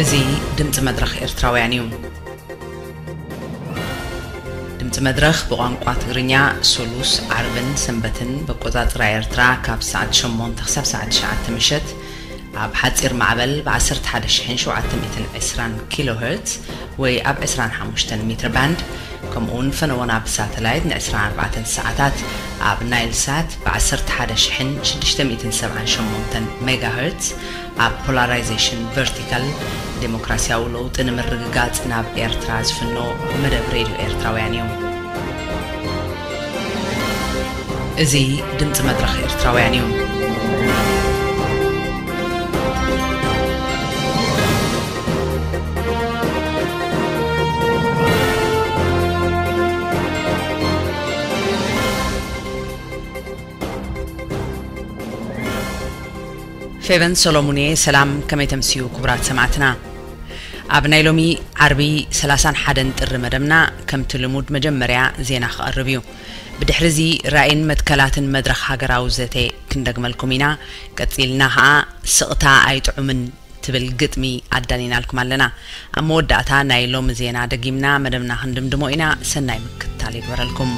እዚ ድምፂ መድረኽ ኤርትራውያን እዩ። ድምፂ መድረኽ ብቋንቋ ትግርኛ ሶሉስ፣ ዓርብን ሰንበትን በቆፃፅራ ኤርትራ ካብ ሰዓት ሸሞንተ ክሳብ ሰዓት ትሽዓተ ምሸት ኣብ ሓፂር ማዕበል ብ ዓሰርተ ሓደ ሽሕን ሸውዓተ ሚእትን ዕስራን ኪሎ ሄርትዝ ወይ ኣብ ዕስራን ሓሙሽተን ሜትር ባንድ፣ ከምኡውን ፈነወና ብሳተላይት ን ዕስራን ኣርባዕተን ሰዓታት ኣብ ናይል ሳት ብ ዓሰርተ ሓደ ሽሕን ሽዱሽተ ሚእትን ሰብዓን ሸሞንተን ሜጋ ሄርትዝ ኣብ ፖላራይዜሽን ቨርቲካል፣ ዴሞክራሲያዊ ለውጢ ንምርግጋጽ ናብ ኤርትራ ዝፍኖ መደብ ሬድዮ ኤርትራውያን እዩ። እዚ ድምጺ መድረኽ ኤርትራውያን እዩ። ፌቨን ሰሎሙን እየ። ሰላም፣ ከመይ ተምስዩ ክቡራት ሰማዕትና? ኣብ ናይ ሎሚ ዓርቢ ሰላሳን ሓደን ጥሪ መደብና ከምቲ ልሙድ መጀመርያ ዜና ክቐርብ እዩ። ብድሕሪ እዚ ራእይን መትከላትን መድረኽ ሃገራዊ ዘተ ክንደግመልኩም ኢና። ቀጺልና ኸኣ ስቕታ ኣይጥዑምን ትብል ግጥሚ ኣዳሊናልኩም ኣለና። ኣብ መወዳእታ ናይ ሎሚ ዜና ደጊምና መደብና ክንድምድሞ ኢና። ሰናይ ምክትታል ይግበረልኩም።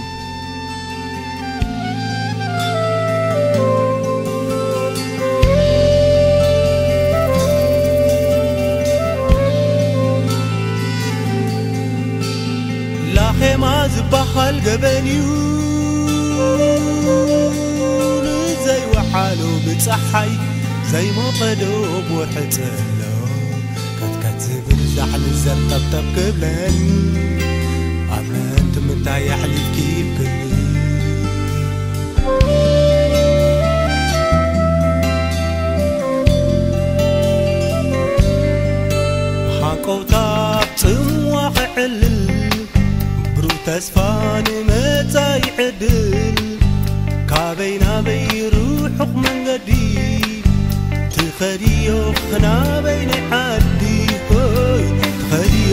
ላኼማ ዝበሃል ገበን እዩ ንዘይወሓሎ ብፀሓይ ዘይሞቐዶ ብወርሒ ጽሎ ከትከት ዝብል ዛሕሊ ዘርጠብጠብ ክብለኒ ኣብ ምእንቲ ምንታይ ኣሕሊፍኪ ይብክኒ። ሃንቀውታ ጽምዋ ክዕልል ብሩህ ተስፋ ንመጻኢ ዕድል ካበይ ናበይ ርሑቕ መንገዲ ትኸድዮ ክናበይ ናይ ዓዲ ሆይ ትኸድዮ።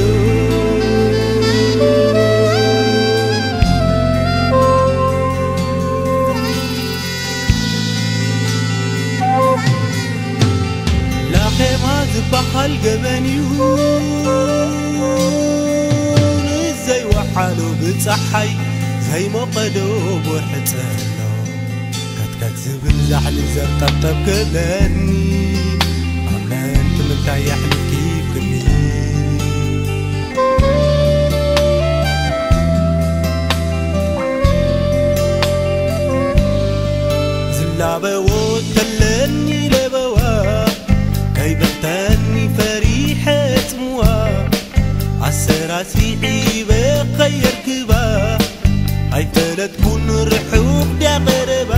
ላኼማ ዝበሃል ገበን እዩ ንዘይወዓሎ ብፀሓይ ዘይሞቐዶ ብወርሒ ጸሎ ከትከት ዝብል ዛሕሊ ዘርጠብጠብ ክብለኒ ኣብ ምእንቲ ምንታይ ኣሕሊፍኪ ይብክኒ። ዝላበዎ ተለኒ ለበዋ ከይበተኒ ፈሪሐ ጽምዋ ኣሰራሲዒ በኸየርክባ ኣይፈለጥኩን ርሑቕ ድያ ቀረባ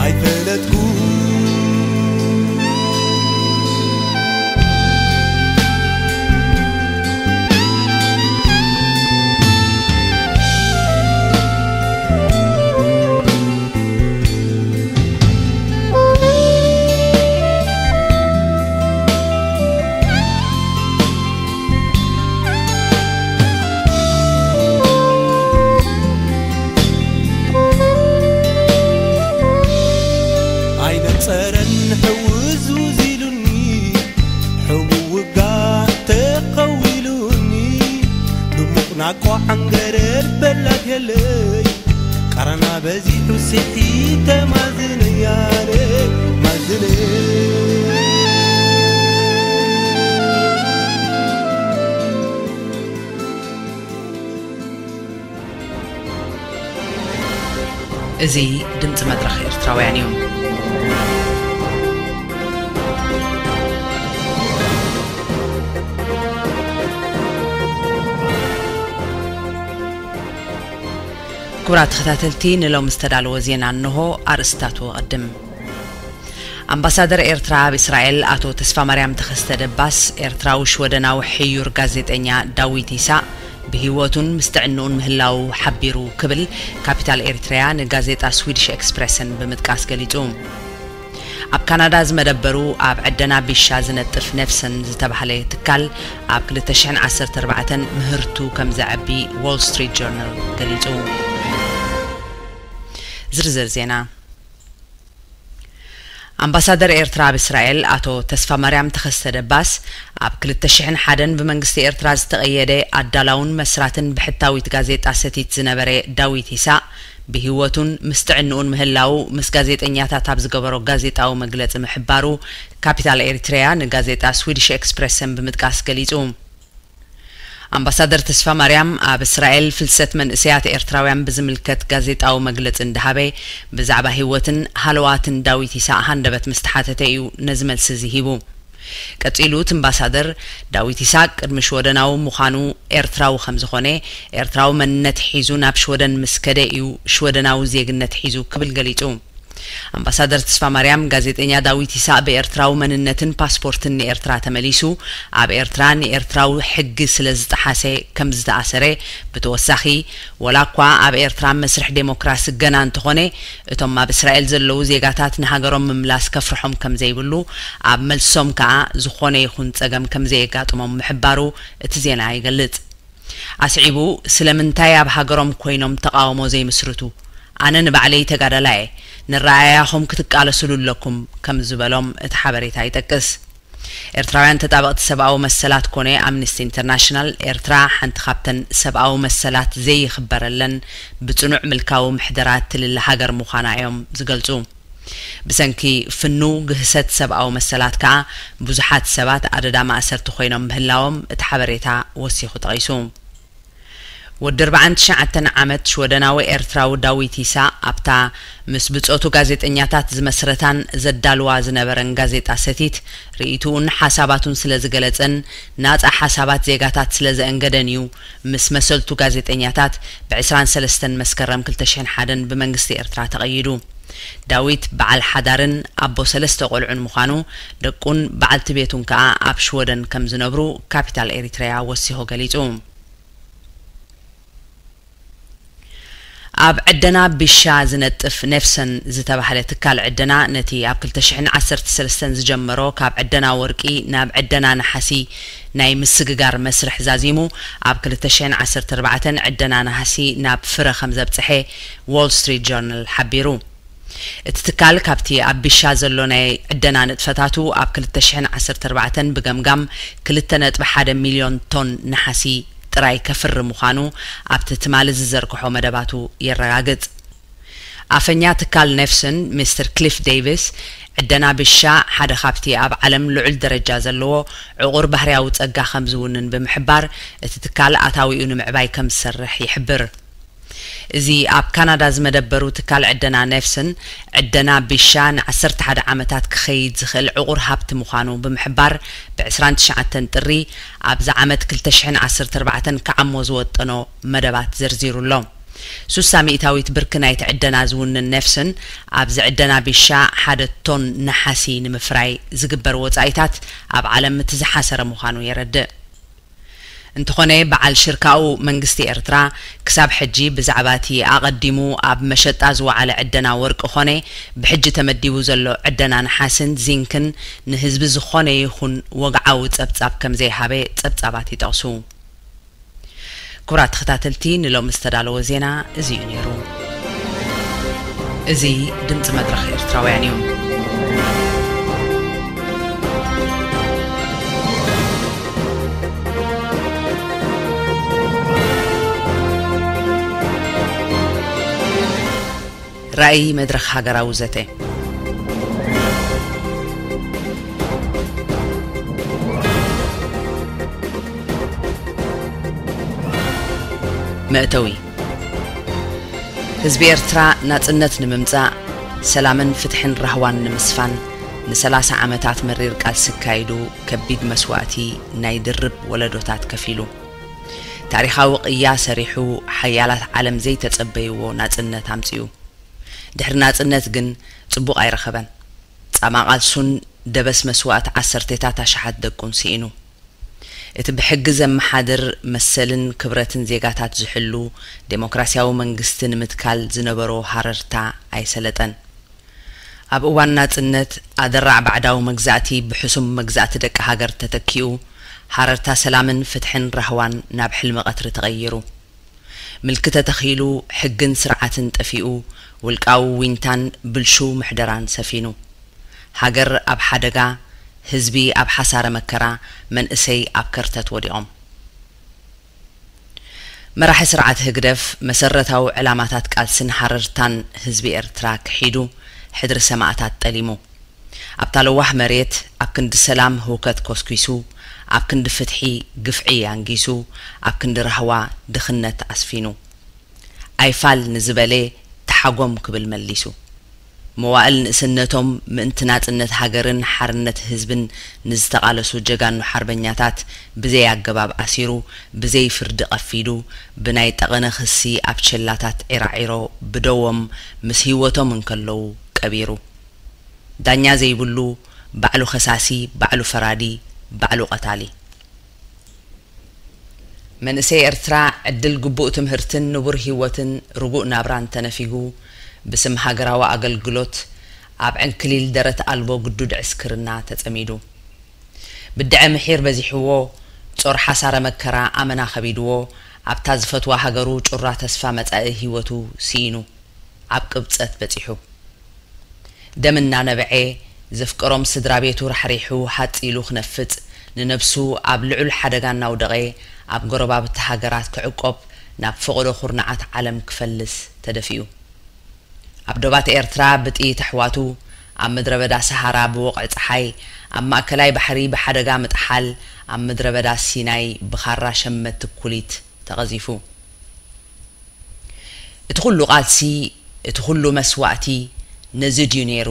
ኣይፈለጥኩን። ኣይነጸረን ሕውዝውዝ ኢሉኒ ሕቡእ ውጋ ተኸዊሉኒ ድሙቕ ናቋ ዓንገረር በላግየለይ ቃራና በዚሑ ስሒተ ማዝነያለ ማዝነ። እዚ ድምፂ መድረኽ ኤርትራውያን እዩ። ክቡራት ተኸታተልቲ፣ ንሎሚ ዝተዳለወ ዜና እንሆ። ኣርእስታቱ እቐድም። ኣምባሳደር ኤርትራ ኣብ እስራኤል ኣቶ ተስፋማርያም ተኸስተ ደባስ፣ ኤርትራዊ ሽወደናዊ ሕዩር ጋዜጠኛ ዳዊት ይሳቕ ብህይወቱን ምስ ጥዕንኡን ምህላዉ ሓቢሩ ክብል ካፒታል ኤሪትሪያ ንጋዜጣ ስዊድሽ ኤክስፕረስን ብምጥቃስ ገሊጹ። ኣብ ካናዳ ዝመደበሩ ኣብ ዕደና ቢሻ ዝነጥፍ ኔፍሰን ዝተባህለ ትካል ኣብ ክልተ ሽሕን ዓሰርተ ኣርባዕተን ምህርቱ ከም ዘዕቢ ዎል ስትሪት ጆርናል ገሊጹ። ዝርዝር ዜና። ኣምባሳደር ኤርትራ ኣብ እስራኤል ኣቶ ተስፋማርያም ተኸስተ ደባስ፣ ኣብ ክልተ ሽሕን ሓደን ብመንግስቲ ኤርትራ ዝተቐየደ ኣዳላውን መስራትን ብሕታዊት ጋዜጣ ሰቲት ዝነበረ ዳዊት ይሳቕ፣ ብህይወቱን ምስ ጥዕንኡን ምህላዉ ምስ ጋዜጠኛታት ኣብ ዝገበሮ ጋዜጣዊ መግለጺ ምሕባሩ፣ ካፒታል ኤሪትሪያ ንጋዜጣ ስዊዲሽ ኤክስፕረሰን ብምጥቃስ ገሊጹ። ኣምባሳደር ተስፋማርያም ኣብ እስራኤል ፍልሰት መንእሰያት ኤርትራውያን ብዝምልከት ጋዜጣዊ መግለጺ እንዳሃበ፣ ብዛዕባ ህይወትን ሃለዋትን ዳዊት ይስሐቅ ሃንደበት ምስ ተሓተተ እዩ ነዚ መልሲ እዚ ሂቡ። ቀጺሉ እቲ ኣምባሳደር፣ ዳዊት ይስሐቅ ቅድሚ ሽወደናዊ ምዃኑ ኤርትራዊ ከም ዝኾነ፣ ኤርትራዊ መንነት ሒዙ ናብ ሽወደን ምስ ከደ እዩ ሽወደናዊ ዜግነት ሒዙ ክብል ገሊጹ። ኣምባሳደር ተስፋማርያም፣ ጋዜጠኛ ዳዊት ይስሐቅ ብኤርትራዊ መንነትን ፓስፖርትን ንኤርትራ ተመሊሱ፣ ኣብ ኤርትራ ንኤርትራዊ ሕጊ ስለ ዝጠሓሰ ከም ዝተኣሰረ፣ ብተወሳኺ፣ ወላ እኳ ኣብ ኤርትራ መስርሕ ዴሞክራሲ ገና እንተኾነ፣ እቶም ኣብ እስራኤል ዘለዉ ዜጋታት ንሃገሮም ምምላስ ከፍርሖም ከም ዘይብሉ፣ ኣብ መልሶም ከኣ ዝኾነ ይኹን ጸገም ከም ዘየጋጥሞም ምሕባሩ እቲ ዜና ይገልጽ። ኣስዒቡ፣ ስለምንታይ ኣብ ሃገሮም ኮይኖም ተቓውሞ ዘይምስርቱ? ኣነ ንባዕለይ ተጋዳላይ እየ፣ ንረኣያኹም ክትቃለስሉ ኣለኩም ከም ዝበሎም እቲ ሓበሬታ ይጠቅስ። ኤርትራውያን ተጣበቕቲ ሰብኣዊ መሰላት ኮነ ኣምነስቲ ኢንተርናሽናል፣ ኤርትራ ሓንቲ ካብተን ሰብኣዊ መሰላት ዘይኽበረለን ብጽኑዕ ምልካዊ ምሕደራ እትልለ ሃገር ምዃና እዮም ዝገልጹ። ብሰንኪ ፍኑው ግህሰት ሰብኣዊ መሰላት ከኣ ብዙሓት ሰባት ኣደዳ ማእሰርቲ ኮይኖም ምህላዎም እቲ ሓበሬታ ወሲኹ ጠቒሱ። ወዲ ኣርባዓን ትሽዓተን ዓመት ሽወደናዊ ኤርትራዊ ዳዊት ይስሐቅ ኣብታ ምስ ብጾቱ ጋዜጠኛታት ዝመስረታን ዘዳልዋ ዝነበረን ጋዜጣ ሰቲት ርእይትኡን ሓሳባቱን ስለ ዝገለጸን ናጻ ሓሳባት ዜጋታት ስለ ዘእንገደን እዩ ምስ መሰልቱ ጋዜጠኛታት ብ ዕስራን ሰለስተን መስከረም ክልተ ሽሕን ሓደን ብመንግስቲ ኤርትራ ተቐይዱ። ዳዊት በዓል ሓዳርን ኣቦ ሰለስተ ቆልዑን ምዃኑ፣ ደቁን በዓልቲ ቤቱን ከኣ ኣብ ሽወደን ከም ዝነብሩ ካፒታል ኤሪትሪያ ወሲኹ ገሊጹ። ኣብ ዕደና ቢሻ ዝነጥፍ ኔፍሰን ዝተባህለ ትካል ዕደና፣ ነቲ ኣብ ክልተ ሽሕን ዓሰርተ ሰለስተን ዝጀመሮ ካብ ዕደና ወርቂ ናብ ዕደና ነሓሲ ናይ ምስግጋር መስርሕ ዛዚሙ፣ ኣብ ክልተ ሽሕን ዓሰርተ ኣርባዕተን ዕደና ነሃሲ ናብ ፍረ ከም ዘብጽሐ ዎል ስትሪት ጆርናል ሓቢሩ። እቲ ትካል ካብቲ ኣብ ቢሻ ዘሎ ናይ ዕደና ንጥፈታቱ ኣብ ክልተ ሽሕን ዓሰርተ ኣርባዕተን ብገምጋም ክልተ ነጥቢ ሓደ ሚልዮን ቶን ነሓሲ ጥራይ ከፍሪ ምዃኑ ኣብቲ ትማሊ ዝዘርግሖ መደባቱ የረጋግጽ። ኣፈኛ ትካል ኔፍስን ሚስተር ክሊፍ ዴቪስ፣ ዕደና ቢሻ ሓደ ካብቲ ኣብ ዓለም ልዑል ደረጃ ዘለዎ ዕቑር ባህርያዊ ጸጋ ከም ዝውንን ብምሕባር፣ እቲ ትካል ኣታዊኡ ንምዕባይ ከም ዝሰርሕ ይሕብር። እዚ ኣብ ካናዳ ዝመደበሩ ትካል ዕደና ኔፍስን፣ ዕደና ቢሻ ንዓሰርተ ሓደ ዓመታት ክኸይድ ዝኽእል ዕቑር ሃብቲ ምዃኑ ብምሕባር፣ ብ ዕስራን ትሽዓተን ጥሪ ኣብዚ ዓመት ክልተ ሽሕን ዓሰርተ ኣርባዕተን ክዓሞ ዝወጠኖ መደባት ዘርዚሩ ኣሎ። ሱሳ ሚእታዊት ብርኪ ናይቲ ዕደና ዝውንን ኔፍስን፣ ኣብዚ ዕደና ቢሻ ሓደ ቶን ነሓሲ ንምፍራይ ዝግበር ወጻኢታት ኣብ ዓለም እቲ ዝሓሰረ ምዃኑ የረድእ። እንተኾነ፣ በዓል ሽርካኡ መንግስቲ ኤርትራ ክሳብ ሕጂ ብዛዕባ እቲ ኣቐዲሙ ኣብ መሸጣ ዝወዓለ ዕደና ወርቂ ኾነ ብሕጂ ተመዲቡ ዘሎ ዕደና ነሓስን ዚንክን ንህዝቢ ዝኾነ ይኹን ወግዓዊ ጸብጻብ ከም ዘይሃበ ጸብጻባት ይጠቕሱ። ክቡራት ተኸታተልቲ፣ ንሎሚ ዝተዳለወ ዜና እዚ እዩ ነይሩ። እዚ ድምጺ መድረኽ ኤርትራውያን እዩ። ራእይ መድረኽ ሃገራዊ ዘተ። መእተዊ። ህዝቢ ኤርትራ ናጽነት ንምምጻእ፣ ሰላምን ፍትሕን ራህዋን ንምስፋን ንሰላሳ ዓመታት መሪር ቃልሲ ኣካይዱ፣ ከቢድ መስዋእቲ ናይ ድርብ ወለዶታት ከፊሉ። ታሪኻዊ ቅያ ሰሪሑ፣ ሓያላት ዓለም ዘይተጸበይዎ ናጽነት ኣምጺኡ። ድሕሪ ናጽነት ግን ጽቡቕ ኣይረኸበን። ጻማ ቃልሱን ደበስ መስዋእቲ ዓሰርቴታት ኣሽሓት ደቁን ስኢኑ። እቲ ብሕጊ ዘመሓድር መሰልን ክብረትን ዜጋታት ዝሕሉ ዴሞክራሲያዊ መንግስቲ ንምትካል ዝነበሮ ሃረርታ ኣይሰለጠን። ኣብ እዋን ናጽነት፣ ኣደራዕ ባዕዳዊ መግዛእቲ ብሕሱም መግዛእቲ ደቂ ሃገር ተተኪኡ፣ ሃረርታ ሰላምን ፍትሕን ራህዋን ናብ ሕልሚ ቀትሪ ተቐይሩ። ምልኪ ተተኺሉ፣ ሕግን ስርዓትን ጠፊኡ፣ ውልቃዊ ዊንታን ብልሹው ምሕደራን ሰፊኑ። ሃገር ኣብ ሓደጋ፣ ህዝቢ ኣብ ሓሳረ መከራ፣ መንእሰይ ኣብ ከርተት ወዲቖም። መራሒ ስርዓት ህግደፍ መሰረታዊ ዕላማታት ቃልስን ሃረርታን ህዝቢ ኤርትራ ክሒዱ፣ ሕድሪ ሰማእታት ጠሊሙ። ኣብታ ለዋህ መሬት ኣብ ክንዲ ሰላም ህውከት ኮስኲሱ፣ ኣብ ክንዲ ፍትሒ ግፍዒ ኣንጊሱ፣ ኣብ ክንዲ ራህዋ ድኽነት ኣስፊኑ። ኣይፋል ንዝበለ ተሓጎም ክብል መሊሱ። መዋእል ንእስነቶም ምእንቲ ናጽነት ሃገርን ሓርነት ህዝብን ንዝተቓለሱ ጀጋኑ ሓርበኛታት ብዘይ ኣገባብ ኣሲሩ፣ ብዘይ ፍርዲ ቀፊዱ፣ ብናይ ጠቐነ ክሲ ኣብ ቸላታት ዒራዒሮ ብደዎም ምስ ህይወቶም እንከለዉ ቀቢሩ። ዳኛ ዘይብሉ፣ ባዕሉ ከሳሲ፣ ባዕሉ ፈራዲ፣ ባዕሉ ቀታሊ። መንእሰይ ኤርትራ ዕድል ግቡእ ትምህርትን ንቡር ህይወትን ርጉእ ናብራን ተነፊጉ፣ ብስም ሃገራዊ ኣገልግሎት ኣብ ዕንክሊል ደረት ኣልቦ ግዱድ ዕስክርና ተጸሚዱ። ብድዐ ምሒር በዚሕዎ፣ ጾር ሓሳረ መከራ ኣመና ከቢድዎ፣ ኣብታ ዝፈትዋ ሃገሩ ጩራ ተስፋ መጻኢ ህይወቱ ስኢኑ፣ ኣብ ቅብጸት በጺሑ። ደም እናነበዐ፣ ዘፍቀሮም ስድራ ቤቱ ራሕሪሑ ሃጽ ኢሉ ክነፍጽ፣ ንነብሱ ኣብ ልዑል ሓደጋ እናውደቐ፣ ኣብ ጎረባብቲ ሃገራት ክዕቆብ፣ ናብ ፈቐዶ ኩርናዓት ዓለም ክፈልስ ተደፊኡ። ኣብ ዶባት ኤርትራ ብጥይት ኣሕዋቱ፣ ኣብ ምድረ በዳ ሰሃራ ብወቕዒ ጸሓይ፣ ኣብ ማእከላይ ባሕሪ ብሓደጋ ምጥሓል፣ ኣብ ምድረ በዳ ሲናይ ብኻራ ሸመት ትኩሊት ተቐዚፉ። እቲ ኩሉ ቃልሲ፣ እቲ ኩሉ መስዋእቲ ነዚ ድዩ ነይሩ?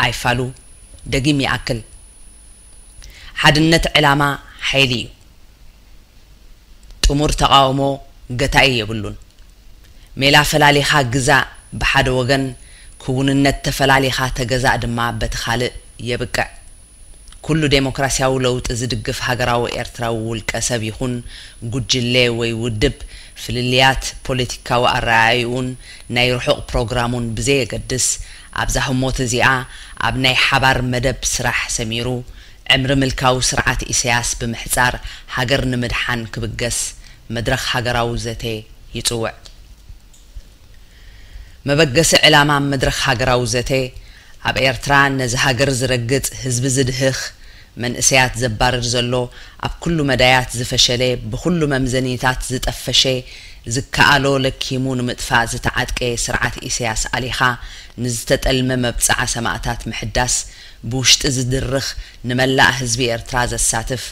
ኣይፋሉ፣ ደጊም ይኣክል። ሓድነት ዕላማ ሓይሊ እዩ። ጥሙር ተቓውሞ ገታኢ የብሉን። ሜላ ፈላሊኻ ግዛእ ብሓደ ወገን፣ ክውንነት ተፈላሊኻ ተገዛእ ድማ በቲ ካልእ የብቅዕ። ኩሉ ዴሞክራሲያዊ ለውጢ ዝድግፍ ሃገራዊ ኤርትራዊ ውልቀ ሰብ ይኹን ጉጅለ ወይ ውድብ፣ ፍልልያት ፖለቲካዊ ኣረኣእይኡን ናይ ርሑቕ ፕሮግራሙን ብዘየገድስ፣ ኣብዛ ህሞት እዚኣ ኣብ ናይ ሓባር መደብ ስራሕ ሰሚሩ፣ ዕምሪ ምልካዊ ስርዓት ኢሳያስ ብምሕጻር ሃገር ንምድሓን ክብገስ መድረኽ ሃገራዊ ዘተ ይጽውዕ። መበገሲ ዕላማ መድረኽ ሃገራዊ ዘተ፣ ኣብ ኤርትራ ነዚ ሃገር ዝረግጽ፣ ህዝቢ ዝድህኽ፣ መንእሰያት ዘባርር ዘሎ፣ ኣብ ኩሉ መዳያት ዝፈሸለ፣ ብኹሉ መምዘኒታት ዝጠፈሸ፣ ዝከኣሎ ለኪሙ ንምጥፋእ ዝተዓጥቀ ስርዓት ኢሳያስ ኣሊኻ፣ ንዝተጠልመ መብጽዓ ሰማእታት ምሕዳስ፣ ብውሽጢ ዝድርኽ፣ ንመላእ ህዝቢ ኤርትራ ዘሳትፍ፣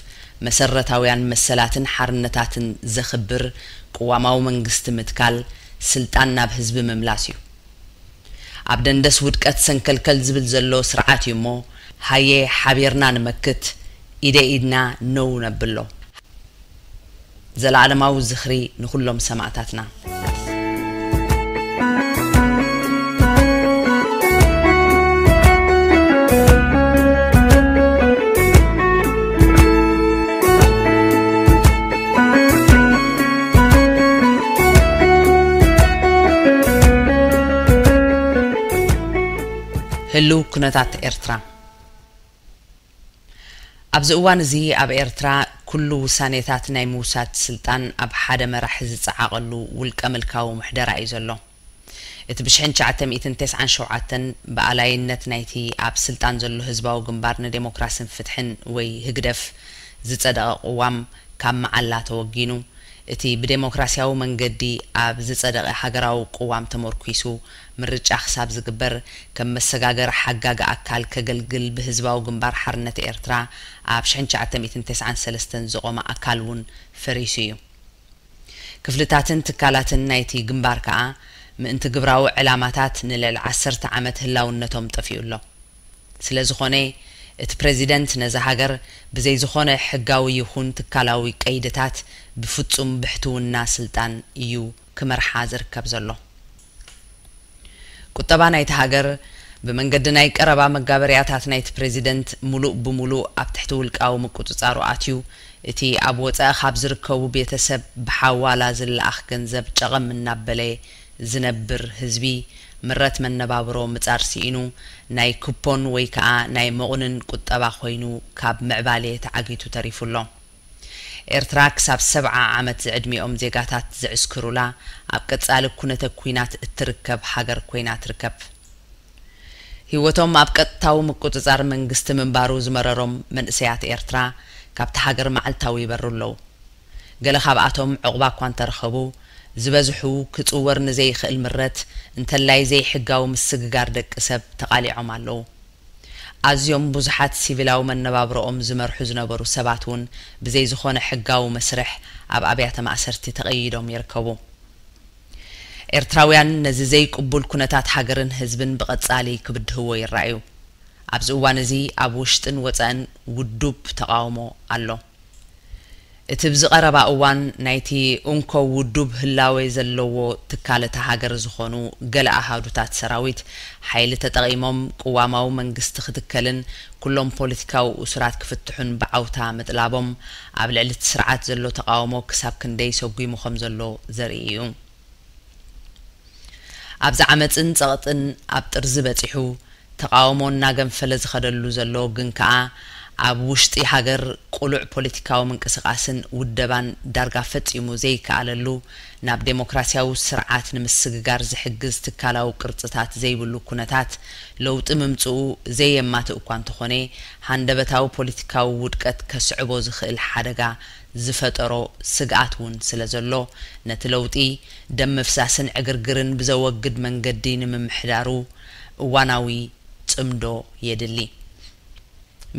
መሰረታውያን መሰላትን ሓርነታትን ዘኽብር ቅዋማዊ መንግስቲ ምትካል፣ ስልጣን ናብ ህዝቢ ምምላስ እዩ። ኣብ ደንደስ ውድቀት ሰንከልከል ዝብል ዘሎ ስርዓት እዩ እሞ፣ ሃየ ሓቢርና ንመክት፣ ኢደ ኢድና ነው ነብሎ። ዘለኣለማዊ ዝኽሪ ንኹሎም ሰማእታትና። ህልው ኩነታት ኤርትራ። ኣብዚ እዋን እዚ ኣብ ኤርትራ ኩሉ ውሳኔታት ናይ ምውሳድ ስልጣን ኣብ ሓደ መራሒ ዝጸዓቐሉ ውልቀ ምልካዊ ምሕደራ እዩ ዘሎ። እቲ ብሽሕን ትሽዓተ ሚእትን ተስዓን ሸውዓተን ብኣላይነት ናይቲ ኣብ ስልጣን ዘሎ ህዝባዊ ግንባር ንዴሞክራስን ፍትሕን ወይ ህግደፍ ዝጸደቐ ቅዋም ካብ መዓላ ተወጊኑ፣ እቲ ብዴሞክራሲያዊ መንገዲ ኣብ ዝጸደቐ ሃገራዊ ቅዋም ተመርኲሱ ምርጫ ክሳብ ዝግበር፣ ከም መሰጋገሪ ሓጋጊ ኣካል ከገልግል ብህዝባዊ ግንባር ሓርነት ኤርትራ ኣብ ሽሕን ትሽዓተ ሚእትን ተስዓን ሰለስተን ዝቖመ ኣካል እውን ፈሪሱ እዩ። ክፍልታትን ትካላትን ናይቲ ግንባር ከኣ ምእንቲ ግብራዊ ዕላማታት ንልዕሊ ዓሰርተ ዓመት ህላውነቶም ጠፊኡ ኣሎ። ስለ ዝኾነ፣ እቲ ፕረዚደንት ነዛ ሃገር ብዘይ ዝኾነ ሕጋዊ ይኹን ትካላዊ ቀይድታት ብፍጹም ብሕትውና ስልጣን እዩ ክመርሓ ዝርከብ ዘሎ። ቁጠባ ናይታ ሃገር ብመንገዲ ናይ ቀረባ መጋበርያታት ናይቲ ፕረዚደንት ምሉእ ብምሉእ ኣብ ትሕቲ ውልቃዊ ምቁጽጻሩ ኣትዩ፣ እቲ ኣብ ወጻኢ ካብ ዝርከቡ ቤተሰብ ብሓዋላ ዝለኣኽ ገንዘብ ጨቐም እናበለ ዝነብር ህዝቢ ምረት መነባብሮ ምጻር ስኢኑ፣ ናይ ኩፖን ወይ ከኣ ናይ መቑንን ቁጠባ ኮይኑ ካብ ምዕባሌ ተዓጊቱ ተሪፉ ኣሎ። ኤርትራ ክሳብ ሰብዓ ዓመት ዝዕድሚኦም ዜጋታት ዝዕስክሩላ ኣብ ቀጻሊ ኩነተ ኲናት እትርከብ ሃገር ኮይና ትርከብ። ህይወቶም ኣብ ቀጥታዊ ምቁጽጻር መንግስቲ ምንባሩ ዝመረሮም መንእሰያት ኤርትራ ካብቲ ሃገር መዓልታዊ ይበሩ ኣለዉ። ገለ ካብኣቶም ዕቑባ እኳ እንተረኸቡ፣ ዝበዝሑ ክጽወር ንዘይኽእል ምረት፣ እንተላይ ዘይሕጋዊ ምስግጋር ደቂ ሰብ ተቓሊዖም ኣለዉ። ኣዝዮም ብዙሓት ሲቪላዊ መነባብሮኦም ዝመርሑ ዝነበሩ ሰባት እውን ብዘይ ዝኾነ ሕጋዊ መስርሕ ኣብ ኣብያተ ማእሰርቲ ተቐይዶም ይርከቡ። ኤርትራውያን ነዚ ዘይቅቡል ኩነታት ሃገርን ህዝብን ብቐጻሊ ክብድህዎ ይረኣዩ። ኣብዚ እዋን እዚ ኣብ ውሽጥን ወጻእን ውዱብ ተቓውሞ ኣሎ። እቲ ብዝቐረባ እዋን ናይቲ እንኮ ውዱብ ህላዌ ዘለዎ ትካል እታ ሃገር ዝኾኑ ገለ ኣሃዱታት ሰራዊት ሓይሊ ተጠቒሞም ቅዋማዊ መንግስቲ ክትከልን ኩሎም ፖለቲካዊ እሱራት ክፍትሑን ብዓውታ ምጥላቦም ኣብ ልዕሊ እቲ ስርዓት ዘሎ ተቓውሞ ክሳብ ክንደይ ሰጒሙ ከም ዘሎ ዘርኢ እዩ። ኣብዚ ዓመጽን ጸቕጥን ኣብ ጥርዚ በጺሑ ተቓውሞ እናገንፈለ ዝኸደሉ ዘሎ ግን ከኣ ኣብ ውሽጢ ሃገር ቅሉዕ ፖለቲካዊ ምንቅስቓስን ውደባን ዳርጋ ፈጺሙ ዘይከኣለሉ ናብ ዴሞክራሲያዊ ስርዓት ንምስግጋር ዝሕግዝ ትካላዊ ቅርጽታት ዘይብሉ ኩነታት ለውጢ ምምጽኡ ዘየማትእ እኳ እንተኾነ ሃንደበታዊ ፖለቲካዊ ውድቀት ከስዕቦ ዝኽእል ሓደጋ ዝፈጠሮ ስግኣት እውን ስለ ዘሎ ነቲ ለውጢ ደም ምፍሳስን ዕግርግርን ብዘወግድ መንገዲ ንምምሕዳሩ እዋናዊ ጽምዶ የድሊ።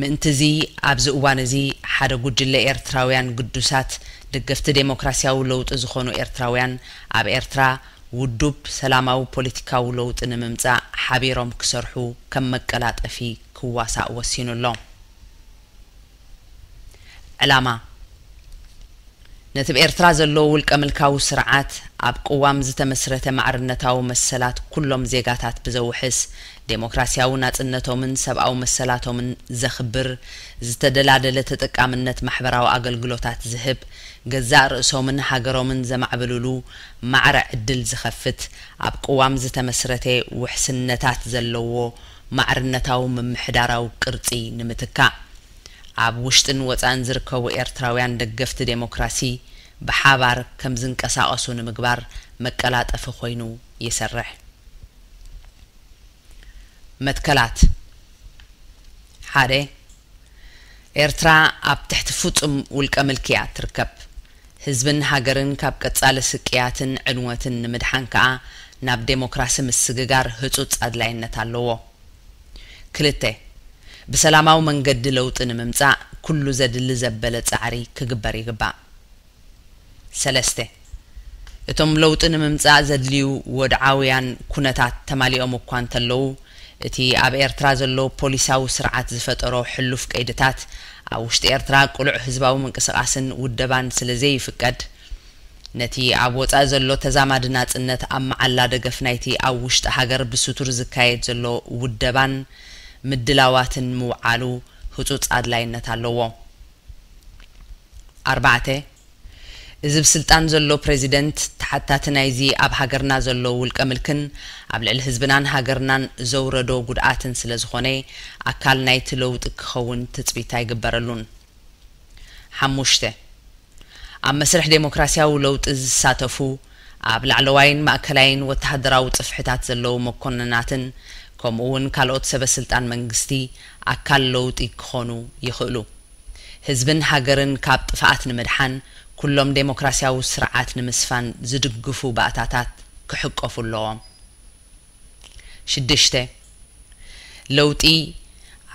ምእንትዚ ኣብዚ እዋን እዚ ሓደ ጉጅለ ኤርትራውያን ግዱሳት ደገፍቲ ዴሞክራሲያዊ ለውጢ ዝኾኑ ኤርትራውያን ኣብ ኤርትራ ውዱብ ሰላማዊ ፖለቲካዊ ለውጢ ንምምጻእ ሓቢሮም ክሰርሑ ከም መቀላጠፊ ክዋሳእ ወሲኑ ኣሎ። ዕላማ ነቲ ብኤርትራ ዘሎ ውልቀ ምልካዊ ስርዓት ኣብ ቅዋም ዝተመስረተ ማዕርነታዊ መሰላት ኩሎም ዜጋታት ብዘውሕስ ዴሞክራሲያዊ ናጽነቶምን ሰብኣዊ መሰላቶምን ዘኽብር ዝተደላደለ ተጠቃምነት ማሕበራዊ ኣገልግሎታት ዝህብ ገዛእ ርእሶምን ሃገሮምን ዘማዕብልሉ ማዕረ ዕድል ዝኸፍት ኣብ ቅዋም ዝተመስረተ ውሕስነታት ዘለዎ ማዕርነታዊ ምምሕዳራዊ ቅርጺ ንምትካእ ኣብ ውሽጥን ወጻእን ዝርከቡ ኤርትራውያን ደገፍቲ ዴሞክራሲ ብሓባር ከም ዝንቀሳቐሱ ንምግባር መቀላጠፊ ኮይኑ ይሰርሕ። መትከላት ሓደ ኤርትራ ኣብ ትሕቲ ፍጹም ውልቀ ምልኪ እያ ትርከብ። ህዝብን ሃገርን ካብ ቀጻሊ ስቅያትን ዕንወትን ንምድሓን ከኣ ናብ ዴሞክራሲ ምስግጋር ህጹጽ ኣድላይነት ኣለዎ። ክልተ ብሰላማዊ መንገዲ ለውጢ ንምምጻእ ኩሉ ዘድሊ ዘበለ ጻዕሪ ክግበር ይግባእ። ሰለስተ እቶም ለውጢ ንምምጻእ ዘድልዩ ወድዓውያን ኩነታት ተማሊኦም እኳ እንተለዉ እቲ ኣብ ኤርትራ ዘሎ ፖሊሳዊ ስርዓት ዝፈጠሮ ሕሉፍ ቀይድታት ኣብ ውሽጢ ኤርትራ ቅሉዕ ህዝባዊ ምንቅስቓስን ውደባን ስለ ዘይፍቀድ ነቲ ኣብ ወጻኢ ዘሎ ተዛማዲ ናጽነት ኣብ መዓላ ደገፍ ናይቲ ኣብ ውሽጢ ሃገር ብስቱር ዝካየድ ዘሎ ውደባን ምድላዋትን ምውዓሉ ህጹጽ ኣድላይነት ኣለዎ። ኣርባዕተ እዚ ብስልጣን ዘሎ ፕረዚደንት ተሓታቲ ናይዚ ኣብ ሃገርና ዘሎ ውልቀ ምልክን ኣብ ልዕሊ ህዝብናን ሃገርናን ዘውረዶ ጉድኣትን ስለ ዝኾነ ኣካል ናይቲ ለውጢ ክኸውን ትጽቢት ኣይግበረሉን። ሓሙሽተ ኣብ መስርሕ ዴሞክራሲያዊ ለውጢ ዝሳተፉ ኣብ ላዕለዋይን ማእከላይን ወተሃደራዊ ጽፍሕታት ዘለዉ መኮንናትን ከምኡ እውን ካልኦት ሰበ ስልጣን መንግስቲ ኣካል ለውጢ ክኾኑ ይኽእሉ። ህዝብን ሃገርን ካብ ጥፍኣት ንምድሓን ኩሎም ዴሞክራሲያዊ ስርዓት ንምስፋን ዝድግፉ ባእታታት ክሕቀፉ ኣለዎም። ሽዱሽተ ለውጢ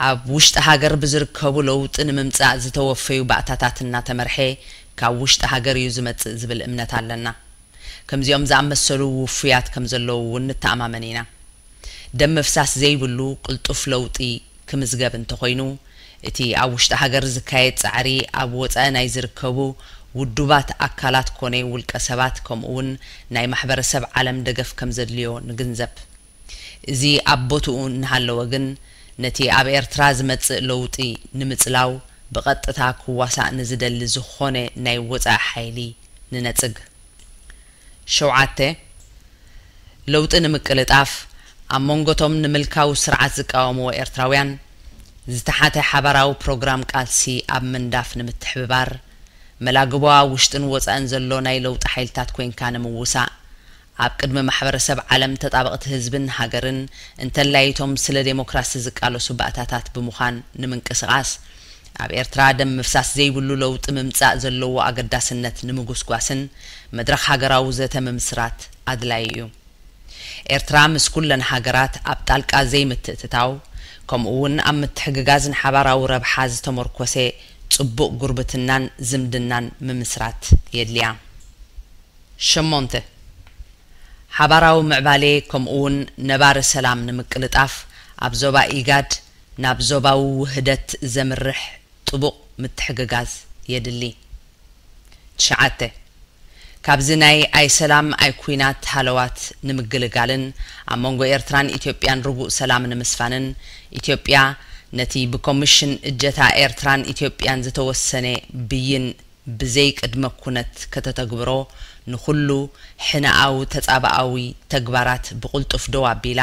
ኣብ ውሽጢ ሃገር ብዝርከቡ ለውጢ ንምምጻእ ዝተወፈዩ ባእታታት እናተመርሐ ካብ ውሽጢ ሃገር እዩ ዝመጽእ ዝብል እምነት ኣለና። ከምዚኦም ዝኣመሰሉ ውፉያት ከም ዘለዉ እውን ንተኣማመን ኢና። ደም ምፍሳስ ዘይብሉ ቅልጡፍ ለውጢ ክምዝገብ እንተኾይኑ እቲ ኣብ ውሽጢ ሃገር ዝካየድ ጻዕሪ ኣብ ወጻኢ ናይ ዝርከቡ ውዱባት ኣካላት ኮነ ውልቀ ሰባት ከምኡ እውን ናይ ማሕበረሰብ ዓለም ደገፍ ከም ዘድልዮ ንግንዘብ። እዚ ኣብ ቦትኡ እናሃለወ ግን ነቲ ኣብ ኤርትራ ዝመጽእ ለውጢ ንምጽላው ብቐጥታ ክዋሳእ ንዝደሊ ዝኾነ ናይ ወጻኢ ሓይሊ ንነጽግ። ሸውዓተ ለውጢ ንምቅልጣፍ ኣብ መንጎቶም ንምልካዊ ስርዓት ዝቃወምዎ ኤርትራውያን ዝተሓተ ሓባራዊ ፕሮግራም ቃልሲ ኣብ ምንዳፍ ንምትሕብባር መላግቦ ኣብ ውሽጥን ወጻእን ዘሎ ናይ ለውጢ ሓይልታት ኮይንካ ንምውሳእ ኣብ ቅድሚ ማሕበረሰብ ዓለም ተጣበቕቲ ህዝብን ሃገርን፣ እንተላይቶም ስለ ዴሞክራሲ ዝቃለሱ ባእታታት ብምዃን ንምንቅስቓስ፣ ኣብ ኤርትራ ደም ምፍሳስ ዘይብሉ ለውጢ ምምጻእ ዘለዎ ኣገዳስነት ንምጉስጓስን መድረኽ ሃገራዊ ዘተ ምምስራት ኣድላዪ እዩ። ኤርትራ ምስ ኩለን ሃገራት ኣብ ጣልቃ ዘይምትእትታው፣ ከምኡ እውን ኣብ ምትሕግጋዝ ንሓባራዊ ረብሓ ዝተመርኮሰ ጽቡቕ ጉርብትናን ዝምድናን ምምስራት የድልያ። ሸሞንተ፣ ሓባራዊ ምዕባሌ ከምኡ እውን ነባሪ ሰላም ንምቅልጣፍ ኣብ ዞባ ኢጋድ ናብ ዞባዊ ውህደት ዘምርሕ ጥቡቕ ምትሕግጋዝ የድሊ። ትሽዓተ፣ ካብዚ ናይ ኣይ ሰላም ኣይ ኲናት ሃለዋት ንምግልጋልን ኣብ መንጎ ኤርትራን ኢትዮጵያን ርጉእ ሰላም ንምስፋንን፣ ኢትዮጵያ ነቲ ብኮሚሽን እጀታ ኤርትራን ኢትዮጵያን ዝተወሰነ ብይን ብዘይ ቅድመ ኩነት ከተተግብሮ፣ ንኹሉ ሕነኣዊ ተጻብኣዊ ተግባራት ብቕልጡፍ ደው ኣቢላ፣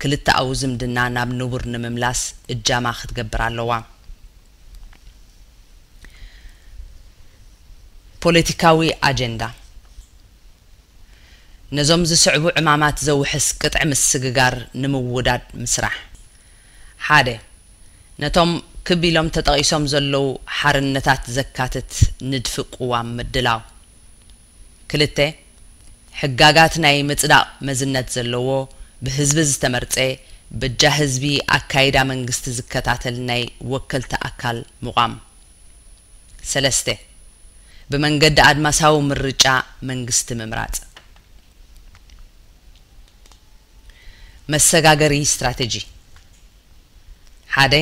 ክልተኣዊ ዝምድና ናብ ንቡር ንምምላስ እጃማ ክትገብር ኣለዋ። ፖለቲካዊ ኣጀንዳ። ነዞም ዝስዕቡ ዕማማት ዘውሕስ ቅጥዒ ምስግጋር ንምውዳድ ምስራሕ። ሓደ፣ ነቶም ክብ ኢሎም ተጠቒሶም ዘለዉ ሓርነታት ዘካትት ንድፊ ቅዋም ምድላው። ክልተ፣ ሕጋጋት ናይ ምጽዳቕ መዝነት ዘለዎ፣ ብህዝቢ ዝተመርጸ፣ በጃ ህዝቢ ኣካይዳ መንግስቲ ዝከታተል ናይ ወከልቲ ኣካል ምቋም። ሰለስተ፣ ብመንገዲ ኣድማሳዊ ምርጫ መንግስቲ ምምራጽ። መሰጋገሪ ስትራተጂ። ሓደ፣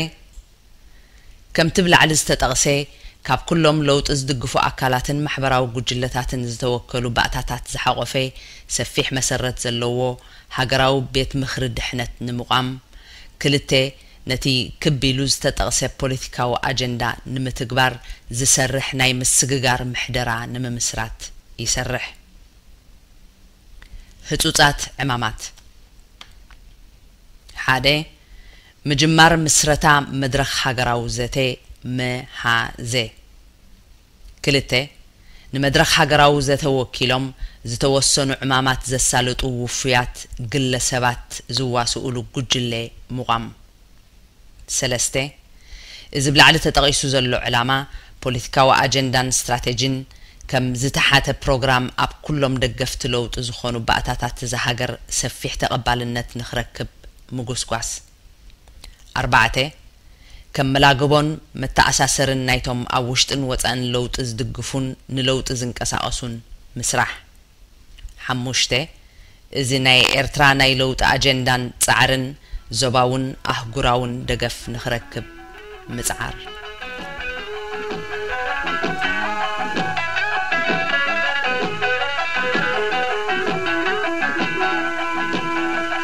ከምቲ ብላዕሊ ዝተጠቕሰ፣ ካብ ኩሎም ለውጢ ዝድግፉ ኣካላትን ማሕበራዊ ጉጅለታትን ዝተወከሉ ባእታታት ዝሓቖፈ ሰፊሕ መሰረት ዘለዎ ሃገራዊ ቤት ምኽሪ ድሕነት ንምቋም። ክልተ፣ ነቲ ክብ ኢሉ ዝተጠቕሰ ፖለቲካዊ ኣጀንዳ ንምትግባር ዝሰርሕ ናይ ምስግጋር ምሕደራ ንምምስራት ይሰርሕ። ህጹጻት ዕማማት። ሓደ፣ ምጅማር ምስረታ መድረኽ ሃገራዊ ዘተ፣ መሃዘ። ክልተ፣ ንመድረኽ ሃገራዊ ዘተ ወኪሎም ዝተወሰኑ ዕማማት ዘሳልጡ ውፉያት ግለሰባት ዝዋስኡሉ ጉጅለ ምቋም። ሰለስተ፣ እዚ ብላዕሊ ተጠቒሱ ዘሎ ዕላማ ፖለቲካዊ ኣጀንዳን ስትራተጂን ከም ዝተሓተ ፕሮግራም ኣብ ኩሎም ደገፍቲ ለውጢ ዝኾኑ ባእታታት እዛ ሃገር ሰፊሕ ተቐባልነት ንኽረክብ ምጉስጓስ። ኣርባዕተ፣ ከም መላግቦን መተኣሳሰርን ናይቶም ኣብ ውሽጥን ወጻእን ለውጢ ዝድግፉን ንለውጢ ዝንቀሳቐሱን ምስራሕ። ሓሙሽተ፣ እዚ ናይ ኤርትራ ናይ ለውጢ ኣጀንዳን ጻዕርን ዞባውን ኣህጉራውን ደገፍ ንኽረክብ ምጽዓር።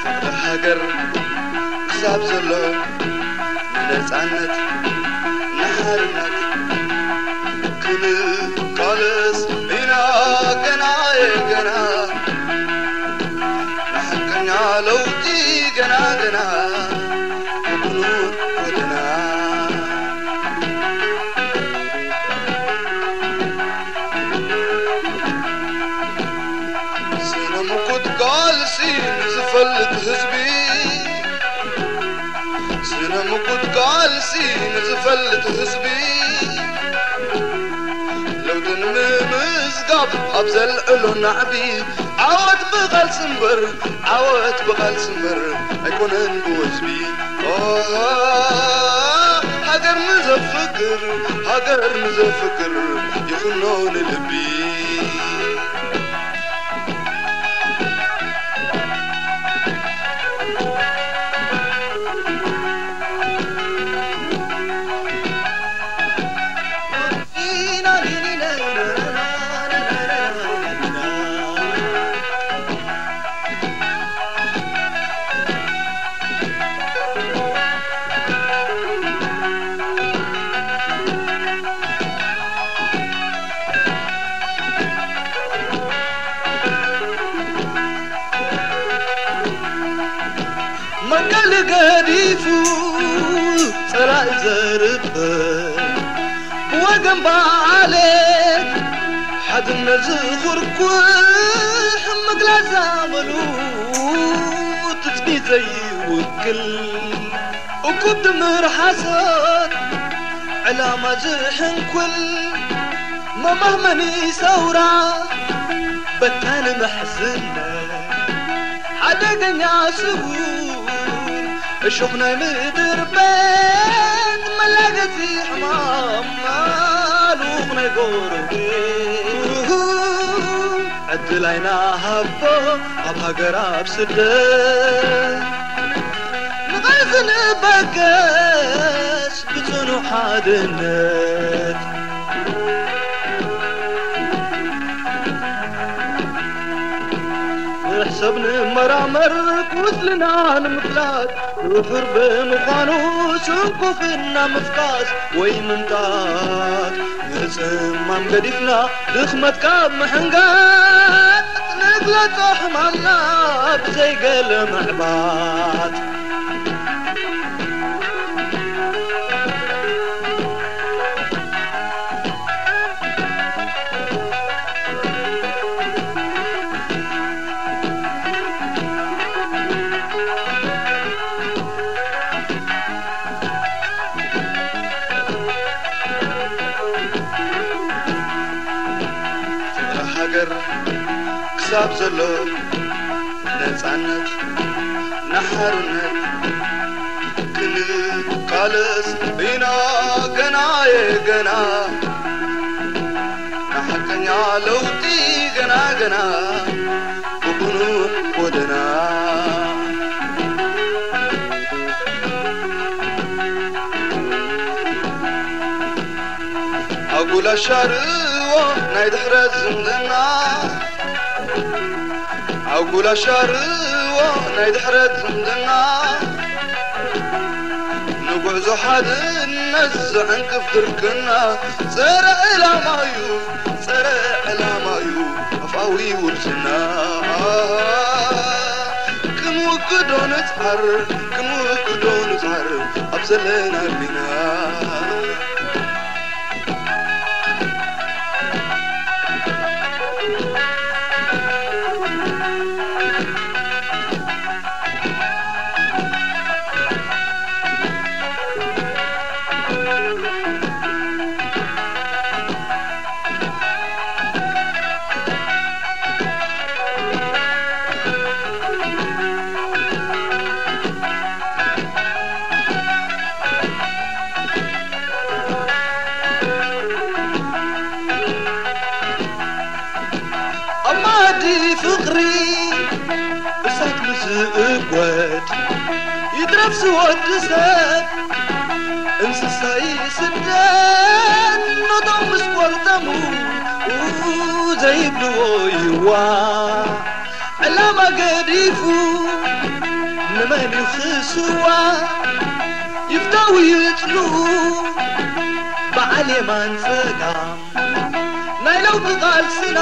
ፍቕሪ ሃገር ክሳብ ዘሎ ንነጻነት ንሓርነት ክንቃለስ ኢና ገና ገና። ንሓቀኛ ለውጢ ገና ገና ብብሉይ ጎደና። ስነ ምጉት ቃልሲ ንዝፈልጥ ህዝቢ፣ ስነ ምጉት ቃልሲ ንዝፈልጥ ህዝቢ፣ ለውጢ ንምምዝጋብ ኣብ ዘልዕሎ ናዕቢ፣ ዓወት ብቓልሲ እምበር፣ ዓወት ብቓልሲ እምበር ኣይኮነን ብወዝቢ። ኦሃ፣ ሃገር ንዘፍቅር፣ ሃገር ንዘፍቅር ይኹኖ ንልቢ። መቀል ገዲፉ ጸላኢ ዘርበ፣ ብወገን ብዓሌት ሓድነት ዝኹርኩር፣ መግለጺ ኣመሉ ትጽቢት ዘይውክል፣ እኩብ ድምር ሓሶት ዕላማ ዝሕንኩል፣ መማህመኒ ሰውራ በታኒ መሕዝነት፣ ሓደገኛ ስውር እሾኽ ናይ ምድር ቤት፣ መላገጺ ሕማም ማሉኽ ናይ ጎረቤት። ዕድል ኣይናሃቦ ኣብ ሃገር ኣብ ስደት፣ ንቓልሲ ንበገስ ብጽኑዕ ሓድነት። ንሕሰብ ንመራመር ቁስልና ንምፍላጥ፣ ድሑር ብምዃኑ ስንኩፍና ምፍካስ ወይ ምምጣጥ፣ ምጽማም ገዲፍና ድኽመት ካብ ምሕንጋጥ፣ ንግለጾ ሕማምና ብዘይገለ ምዕባጥ። ሃገር ክሳብ ዘሎ፣ ነጻነት ንሓርነት ክንቃለስ ኢና ገና የገና። ንሓቀኛ ለውጢ ገና ገና ብቕኑዕ ጎደና። ኣጉል ኣሻርዎ ናይ ድሕረት ዝምድና፣ ኣጉል ኣሻርዎ ናይ ድሕረት ዝምድና፣ ንጉዕዞ ሓድነት ዘዕንቅፍ ድርቅና፣ ጸረ ዕላማዩ፣ ጸረ ዕላማዩ ኣፍኣዊ ውርስና። ክንውግዶ ንጽዓር፣ ክንውግዶ ንጽዓር ኣብ ዘለና ርኢና። ኣብ መኣዲ ፍቕሪ እሳት ምስ እጎድ፣ ይትረፍ ዝወዲ ሰብ እንስሳ ይስደድ። ነቶም ምስ ቆርጠሙ ዘይብልዎ ይዋ፣ ዕላማ ገዲፉ ንመን እዩ ክስዋ? ይፍታው ይጽልኡ በዓል የማን ጸጋም፣ ናይ ለውጢ ቃልስና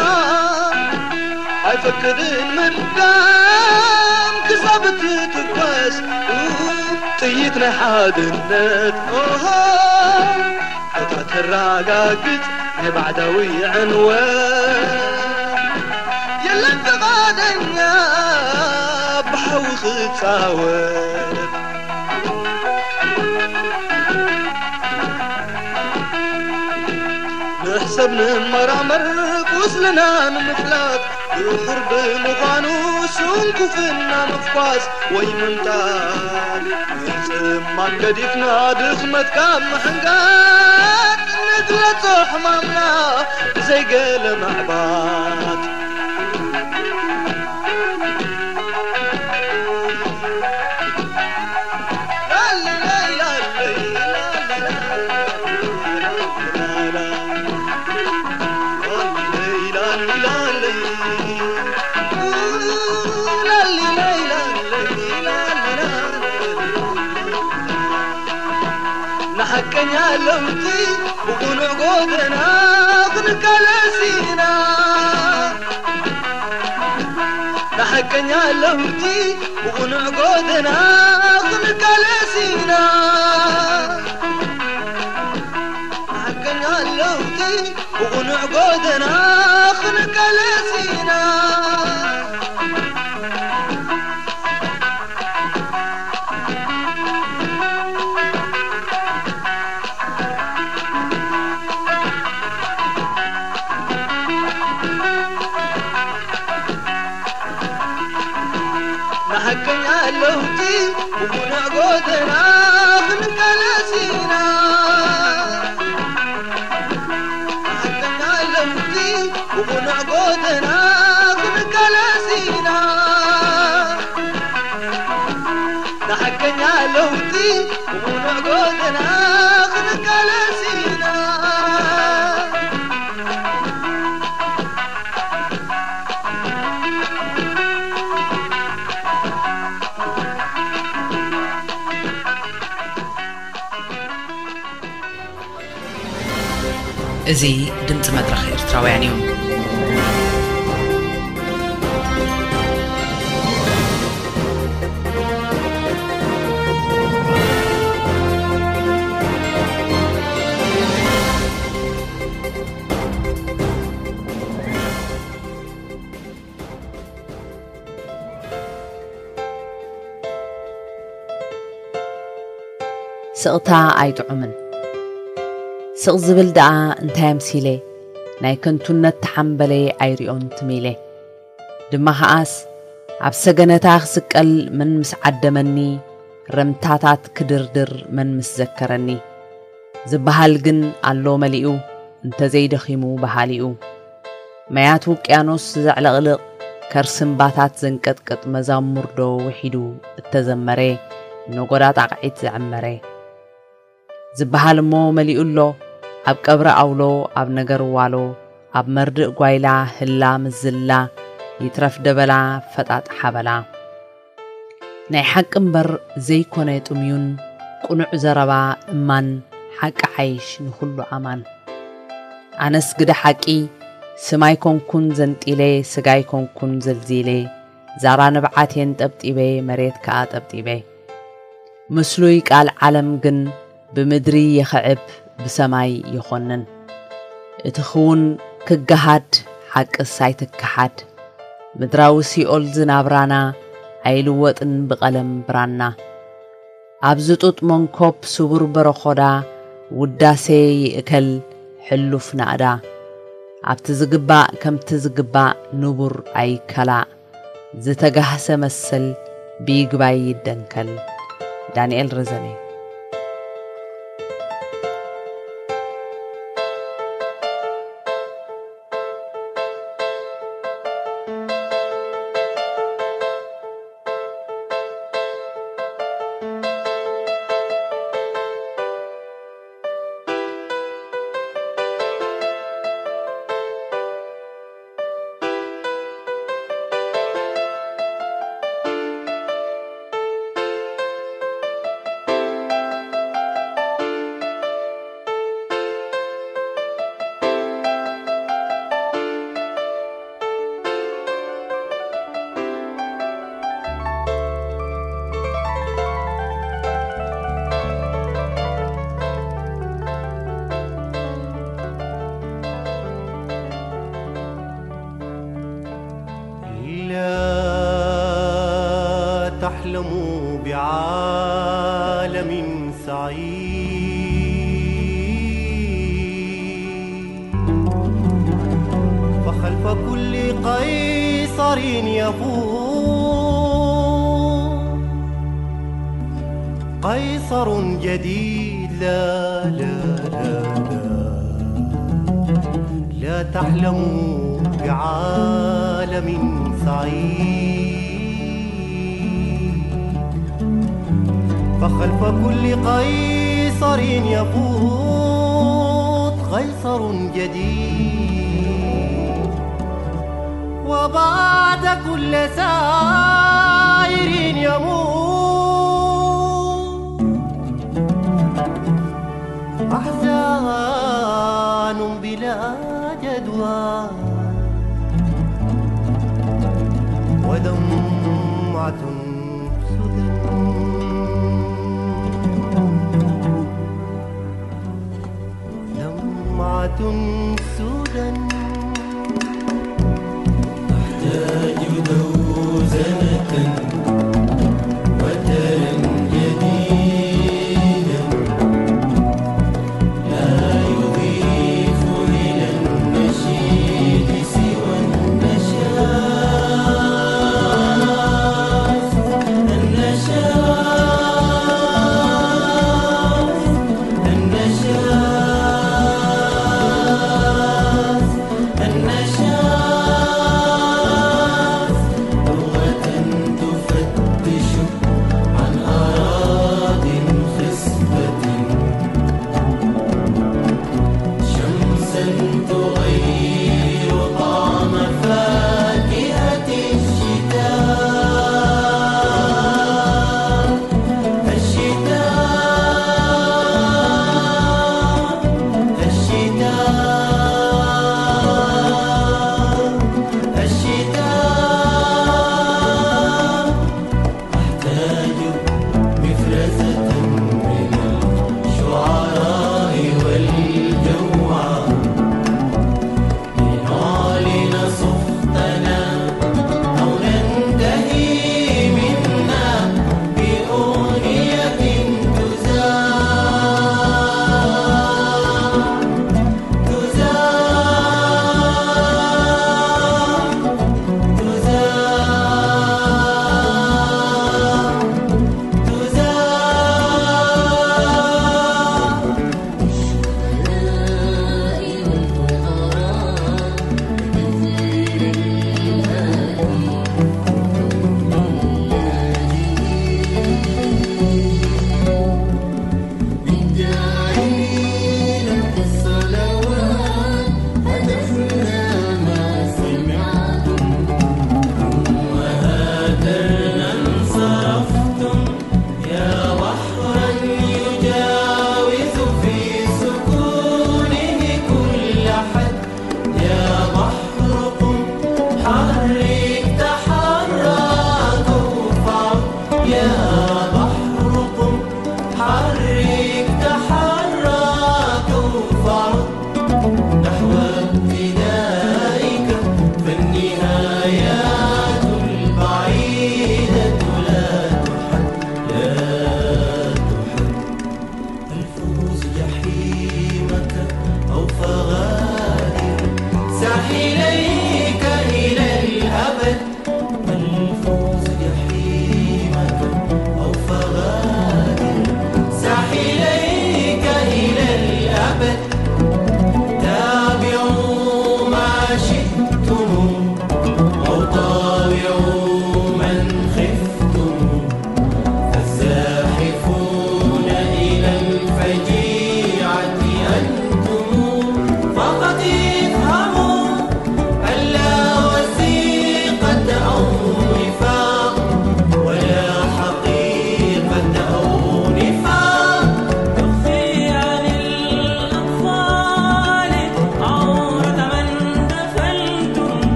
ኣይፈቅድን ምድጋም። ክሳብ እትትኮስ ጥይት ናይ ሓድነት፣ ኦሆ፣ እታ ተረጋግጽ ናይ ባዕዳዊ ዕንወት። የለን ፍቓደኛ ብሓዊ ክጻወት። ንሕሰብ ንመራመር ቁስልና ንምፍላጥ፣ ድሑር ብምዃኑ ስንኩፍና ምፍኳስ ወይ ምምጣር። ምጽማም ገዲፍና ድኽመት ካብ ምሕንጋጥ፣ ንግለጾ ሕማምና ብዘይገለ ምዕባጥ። ንሓቀኛ ለውጢ ብቕኑዕ ጎደና ክንቃለስ ኢና። ንሓቀኛ ለውጢ ብቕኑዕ ጎደና ክንቃለስ ኢና። ንሓቀኛ ለውጢ ብቕኑዕ ጎደና ክንቃለስ ኢና። ሓቀኛ ለውጢ ብቡኑዕ ጎደና ክንቃለስ ኢና። ሓቀኛ ለውጢ ብቡኑዕ ጎደና ክንቃለስ ኢና። ንሓቀኛ ለውጢ ብቡኑዕ ጎደና ክንቃለስ ኢና። እዚ ድምፂ መድረኽ ኤርትራውያን እዩ። ስቕታ ኣይጥዑምን። ስቕ ዝብል ደኣ እንታይ ኣምሲለ? ናይ ከንቱነት ተሓምበለይ ኣይሪኦን ትም ኢለ። ድማ ኸኣስ ኣብ ሰገነታ ክስቀል መን ምስ ዓደመኒ፣ ረምታታት ክድርድር መን ምስ ዘከረኒ። ዝበሃል ግን ኣሎ መሊኡ፣ እንተዘይደኺሙ በሃሊኡ። ማያት ውቅያኖስ ዘዕለቕልቕ፣ ከርሲ እምባታት ዘንቀጥቅጥ መዛሙር ዶ ውሒዱ እተዘመረ፣ ነጎዳ ጣቕዒት ዘዐመረ። ዝበሃል እሞ መሊኡ ኣሎ፣ ኣብ ቀብሪ ኣውሎ፣ ኣብ ነገር ዋሎ፣ ኣብ መርድእ ጓይላ፣ ህላ ምዝላ፣ ይትረፍ ደበላ፣ ፈጣጥ ሓበላ። ናይ ሓቂ እምበር ዘይኮነ ጥምዩን፣ ቅኑዕ ዘረባ እማን፣ ሓቂ ሓይሽ ንኹሉ ኣማን። ኣነስ ግደ ሓቂ፣ ስም ኣይኮንኩን ዘንጢለ፣ ስጋ ኣይኮንኩን ዘልዚለ፣ ዛራ ንብዓቴን ጠብጢበ፣ መሬት ከኣ ጠብጢበ። ምስሉይ ቃል ዓለም ግን ብምድሪ ይኽዕብ፣ ብሰማይ ይኾንን። እቲ ክውን ክገሃድ፣ ሓቅስ ኣይትከሓድ። ምድራዊ ሲኦል ዝናብራና፣ ኣይልወጥን ብቐለም ብራና። ኣብ ዝጡጥ መንኮብ ስቡር በረኾዳ፣ ውዳሴ ይእከል ሕሉፍ ናእዳ። ኣብቲ ዝግባእ ከምቲ ዝግባእ ንቡር ኣይከላእ። ዝተጋህሰ መሰል ብይግባይ ይደንከል። ዳንኤል ረዘነ። لا تحلموا بعالم سعيد، فخلف كل قيصر يفوز قيصر جديد. لا، لا، لا، لا، لا تحلموا بعالم سعيد، فخلف كل قيصر يفوت قيصر جديد، وبعد كل سائر يموت أحزان بلا جدوى، ودمعة سدى، دمعة سدى. أحتاج دوزنة وترا جديدا، لا يضيف إلى النشيد سوى النشاز.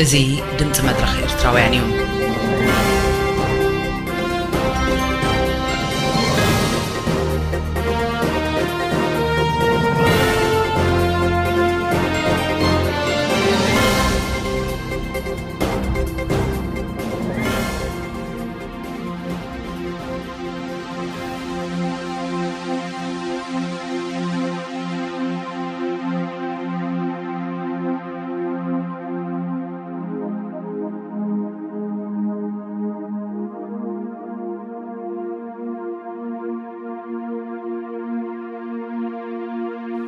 እዚ ድምፂ መድረኽ ኤርትራውያን እዩ።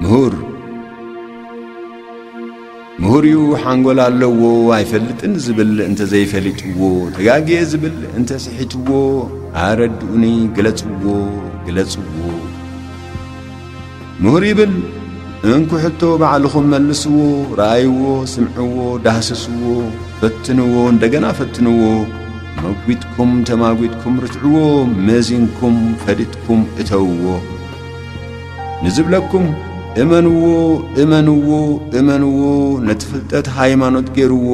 ምሁር ምሁር እዩ፣ ሓንጎል ኣለዎ፣ ኣይፈልጥን ዝብል እንተዘይፈሊጥዎ፣ ተጋግየ ዝብል እንተስሒትዎ፣ ኣረድኡኒ፣ ግለጽዎ፣ ግለጽዎ። ምሁር ይብል እንኩ ሕቶ ባዕልኹም መልስዎ፣ ረኣይዎ፣ ስምዕዎ፣ ዳህስስዎ፣ ፈትንዎ፣ እንደገና ፈትንዎ። መጒጥኩም ተማጒጥኩም ርትዕዎ፣ መዚንኩም ፈሊጥኩም እተውዎ። ንዝብለኩም እመንዎ፣ እመንዎ፣ እመንዎ፣ ነቲ ፍልጠት ሃይማኖት ገይርዎ፣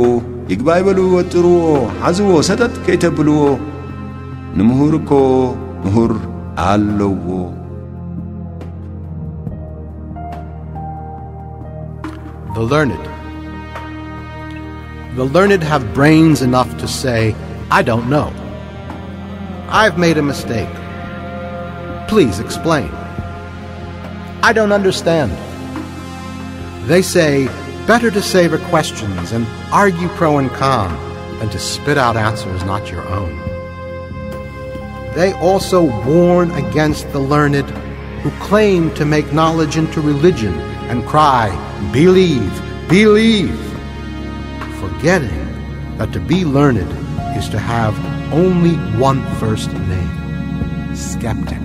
ይግባይ በሉ ወጥርዎ፣ ሓዝዎ ሰጠጥ ከይተብልዎ። ንምሁር እኮ ምሁር ኣለዎ። The learned. The learned have brains enough to say, "I don't know. I've made a mistake. Please explain. I don't understand." They say, "Better to savor questions and argue pro and con than to spit out answers not your own." They also warn against the learned who claim to make knowledge into religion and cry, "Believe, believe," forgetting that to be learned is to have only one first name, skeptic.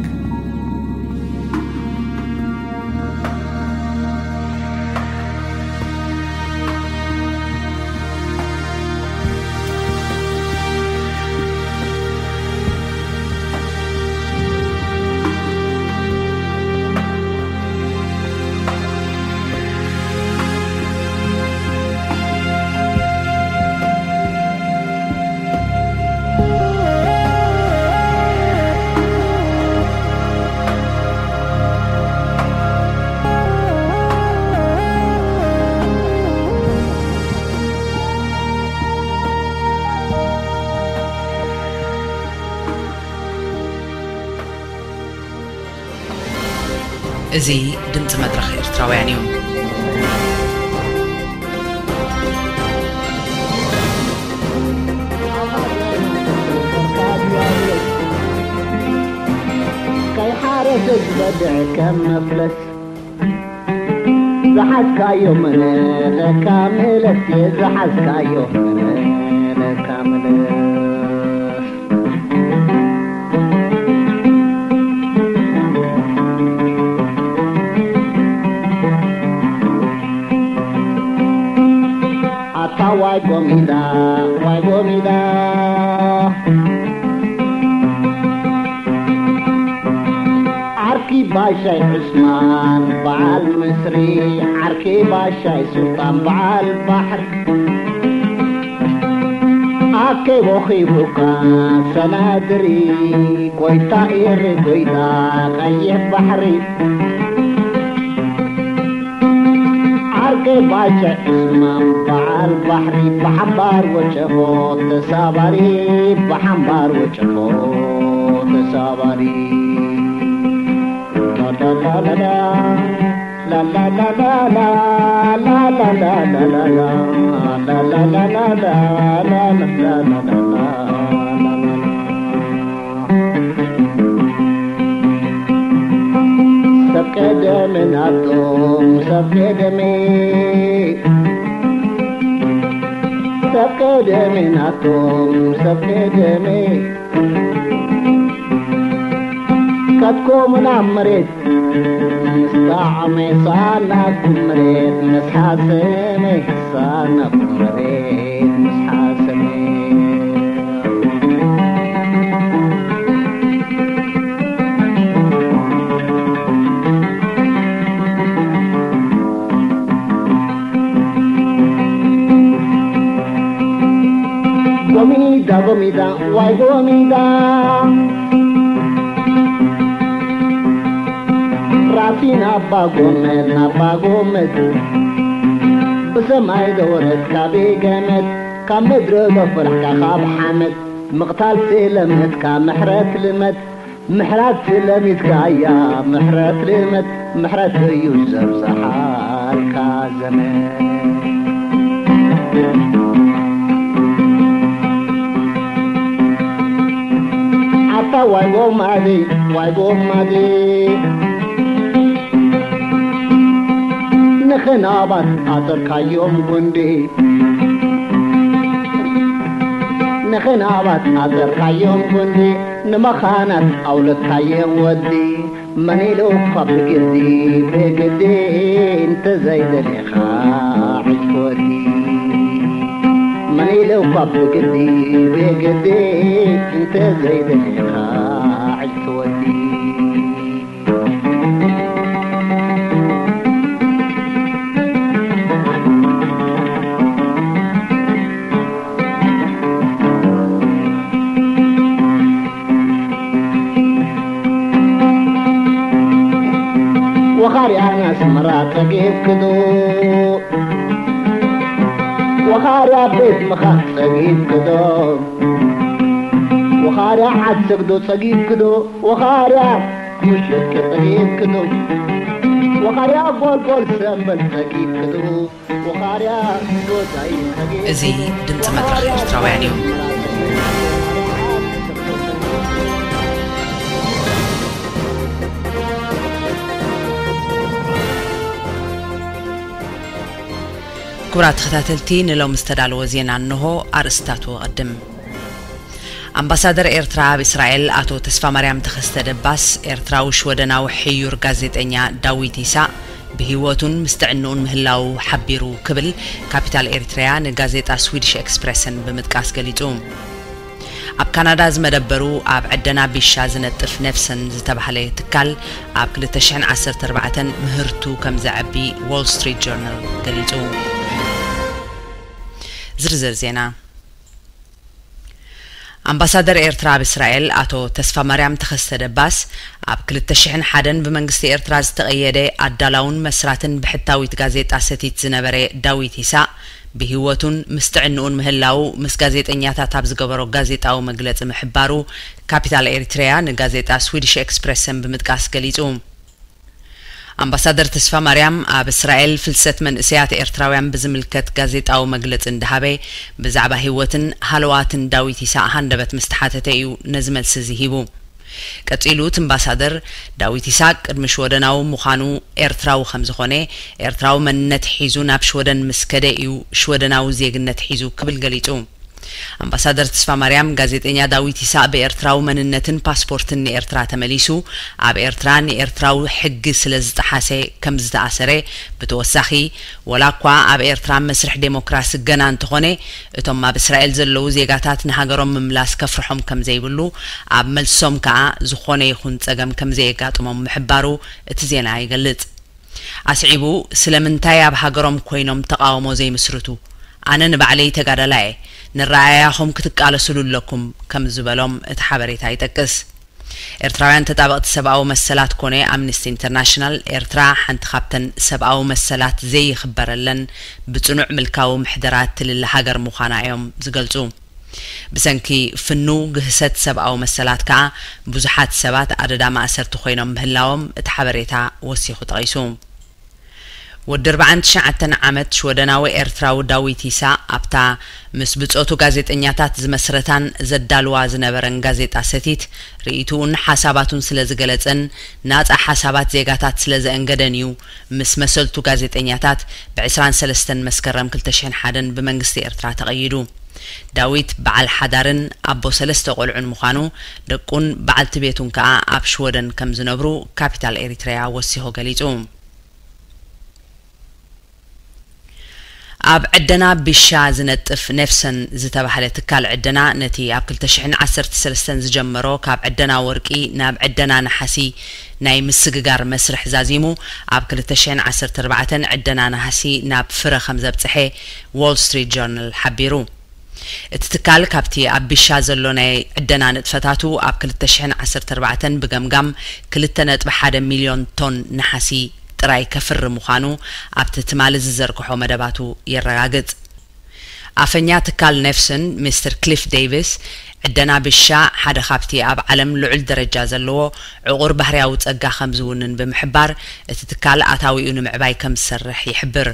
እዚ ድምፂ መድረኽ ኤርትራውያን እዩ። ከይሓረሰ ዝበድዕ ከም መፍለስ፣ ዝሓዝካዮ መለለካ ምለስ፣ ዝሓዝካዮ መለለካ ምለስ። ኣታ ዋይ ጎሚዳ፣ ዋይ ጎሚዳ። ዓርኪ ባሻይ ዑስማን በዓል ምስሪ፣ ዓርኪ ባሻይ ሱልጣን በዓል ባሕሪ። ኣከይ ወኺቡካ ሰናድሪ፣ ጎይታ ኤሪ፣ ጎይታ ቀይሕ ባሕሪ። ዓርከይ ባጀ ዕስማን በዓል ባሕሪ፣ ብሓምባር ወጨፎ ተሳባሪ፣ ብሓምባር ወጨፎ ተሳባሪ። ላላላላላ፣ ላላላላላ፣ ላላላላላ፣ ላላላላላ፣ ላላላላላ። ሰብ ቀደመ ናቶም፣ ሰብ ቀደመ፣ ሰብ ቀደመ ናቶም፣ ሰብ ቀደመ። ካትኮም ናብ መሬት ምስ ጣዕመ፣ ሳናኩም መሬት ምስ ሓሰመ፣ ሳናኩም መሬት ምስ ሓሰመ። ጎሚዳ፣ ጎሚዳ፣ ዋይ ጎሚዳ። ራሲ ናባ ጎመድ፣ ናባ ጎመድ። ብሰማይ ዘወረድካ ብገመድ፣ ካብ ምድሪ ዘፈላሕካ ካብ ሓመድ። ምቕታል ስለመድካ ምሕረት ልመድ፣ ምሕረት ስለሚትካያ ምሕረት ልመድ፣ ምሕረት እዩ ዘብዝሓልካ ዘመን። ኣታ ዋይ ጎማዲ፣ ዋይ ጎማዲ፣ ንኽናባት ኣጠርካዮም ጉንዲ፣ ንኽናባት ኣጠርካዮም ጉንዲ፣ ንመኻናት ኣውለድካዮም ወዲ። መን ኢሉ እኳ ብግዲ፣ ብግዲ እንተዘይደሊኻ ዕጅ ወዲ። መን ኢሉ እኳ ብግዲ፣ ብግዲ እንተዘይደሊኻ ዕጅ ወዲ። ወኻርያ ኣስመራ ጸጊብክዶ፣ ወኻርያ ቤት ምኻድ ጸጊብክዶ፣ ወኻርያ ዓድ ሰግዶ ጸጊብክዶ፣ ወኻርያ ምሽት ጸጊብክዶ፣ ወኻርያ ጎልጎል ሰንበል ጸጊብክዶ፣ ወኻርያ ጎዛይ ጸጊብክዶ። እዚ ድምጺ መድረኽ ኤርትራውያን እዩ። ክቡራት ተኸታተልቲ፣ ንሎሚ ዝተዳለወ ዜና እንሆ። ኣርእስታቱ እቕድም። ኣምባሳደር ኤርትራ ኣብ እስራኤል ኣቶ ተስፋማርያም ተኸስተ ደባስ፣ ኤርትራዊ ሽወደናዊ ሕዩር ጋዜጠኛ ዳዊት ይሳቕ ብህይወቱን ምስ ጥዕንኡን ምህላዉ ሓቢሩ ክብል ካፒታል ኤሪትሪያ ንጋዜጣ ስዊድሽ ኤክስፕረሰን ብምጥቃስ ገሊጹ። ኣብ ካናዳ ዝመደበሩ ኣብ ዕደና ቢሻ ዝነጥፍ ነፍሰን ዝተባህለ ትካል ኣብ ክልተ ሽሕን ዓሰርተ ኣርባዕተን ምህርቱ ከም ዘዕቢ ዎል ስትሪት ጆርናል ገሊጹ። ዝርዝር ዜና። ኣምባሳደር ኤርትራ ኣብ እስራኤል ኣቶ ተስፋማርያም ተኸስተ ደባስ፣ ኣብ ክልተ ሽሕን ሓደን ብመንግስቲ ኤርትራ ዝተቐየደ ኣዳላውን መስራትን ብሕታዊት ጋዜጣ ሰቲት ዝነበረ ዳዊት ይሳቕ ብህይወቱን ምስ ጥዕንኡን ምህላዉ ምስ ጋዜጠኛታት ኣብ ዝገበሮ ጋዜጣዊ መግለጺ ምሕባሩ ካፒታል ኤሪትሪያ ንጋዜጣ ስዊድሽ ኤክስፕረሰን ብምጥቃስ ገሊጹ። ኣምባሳደር ተስፋማርያም ኣብ እስራኤል ፍልሰት መንእሰያት ኤርትራውያን ብዝምልከት ጋዜጣዊ መግለጺ እንዳሃበ፣ ብዛዕባ ህይወትን ሃለዋትን ዳዊት ይሳቕ ሃንደበት ምስ ተሓተተ እዩ ነዚ መልሲ እዚ ሂቡ። ቀጺሉ እቲ ኣምባሳደር፣ ዳዊት ይሳቕ ቅድሚ ሽወደናዊ ምዃኑ ኤርትራዊ ከም ዝኾነ፣ ኤርትራዊ መንነት ሒዙ ናብ ሽወደን ምስ ከደ እዩ ሽወደናዊ ዜግነት ሒዙ ክብል ገሊጹ። ኣምባሳደር ተስፋማርያም፣ ጋዜጠኛ ዳዊት ይሳቕ ብኤርትራዊ መንነትን ፓስፖርትን ንኤርትራ ተመሊሱ፣ ኣብ ኤርትራ ንኤርትራዊ ሕጊ ስለ ዝጠሓሰ ከም ዝተኣሰረ፣ ብተወሳኺ፣ ወላ እኳ ኣብ ኤርትራ መስርሕ ዴሞክራሲ ገና እንተኾነ፣ እቶም ኣብ እስራኤል ዘለዉ ዜጋታት ንሃገሮም ምምላስ ከፍርሖም ከም ዘይብሉ፣ ኣብ መልሶም ከኣ ዝኾነ ይኹን ጸገም ከም ዘየጋጥሞም ምሕባሩ እቲ ዜና ይገልጽ። ኣስዒቡ፣ ስለምንታይ ኣብ ሃገሮም ኮይኖም ተቓውሞ ዘይምስርቱ? ኣነ ንባዕለይ ተጋዳላይ እየ፣ ንረኣያኹም ክትቃለሱሉ ኣለኩም ከም ዝበሎም እቲ ሓበሬታ ይጠቅስ። ኤርትራውያን ተጣበቕቲ ሰብኣዊ መሰላት ኮነ ኣምነስቲ ኢንተርናሽናል፣ ኤርትራ ሓንቲ ካብተን ሰብኣዊ መሰላት ዘይኽበረለን ብጽኑዕ ምልካዊ ምሕደራ ትልለ ሃገር ምዃና እዮም ዝገልጹ። ብሰንኪ ፍኑው ግህሰት ሰብኣዊ መሰላት ከኣ ብዙሓት ሰባት ኣደዳ ማእሰርቲ ኮይኖም ምህላዎም እቲ ሓበሬታ ወሲኹ ጠቒሱ። ወዲ ኣርባዓን ትሽዓተን ዓመት ሽወደናዊ ኤርትራዊ ዳዊት ይሳቕ ኣብታ ምስ ብጾቱ ጋዜጠኛታት ዝመስረታን ዘዳልዋ ዝነበረን ጋዜጣ ሰቲት ርእይትኡን ሓሳባቱን ስለ ዝገለጸን ናጻ ሓሳባት ዜጋታት ስለ ዘእንገደን እዩ ምስ መሰልቱ ጋዜጠኛታት ብ ዕስራን ሰለስተን መስከረም ክልተ ሽሕን ሓደን ብመንግስቲ ኤርትራ ተቐይዱ። ዳዊት በዓል ሓዳርን ኣቦ ሰለስተ ቆልዑን ምዃኑ፣ ደቁን በዓልቲ ቤቱን ከኣ ኣብ ሽወደን ከም ዝነብሩ ካፒታል ኤሪትሪያ ወሲኹ ገሊጹ። ኣብ ዕደና ቢሻ ዝነጥፍ ኔፍሰን ዝተባህለ ትካል ዕደና፣ ነቲ ኣብ ክልተ ሽሕን ዓሰርተ ሰለስተን ዝጀመሮ ካብ ዕደና ወርቂ ናብ ዕደና ነሓሲ ናይ ምስግጋር መስርሕ ዛዚሙ፣ ኣብ ክልተ ሽሕን ዓሰርተ ኣርባዕተን ዕደና ነሃሲ ናብ ፍረ ከም ዘብጽሐ ዎል ስትሪት ጆርናል ሓቢሩ። እቲ ትካል ካብቲ ኣብ ቢሻ ዘሎ ናይ ዕደና ንጥፈታቱ ኣብ ክልተ ሽሕን ዓሰርተ ኣርባዕተን ብገምጋም ክልተ ነጥቢ ሓደ ሚልዮን ቶን ነሓሲ ጥራይ ከፍሪ ምዃኑ ኣብቲ ትማሊ ዝዘርግሖ መደባቱ የረጋግጽ። ኣፈኛ ትካል ኔፍስን ሚስተር ክሊፍ ዴቪስ፣ ዕደና ቢሻ ሓደ ካብቲ ኣብ ዓለም ልዑል ደረጃ ዘለዎ ዕቑር ባህርያዊ ጸጋ ከም ዝውንን ብምሕባር፣ እቲ ትካል ኣታዊኡ ንምዕባይ ከም ዝሰርሕ ይሕብር።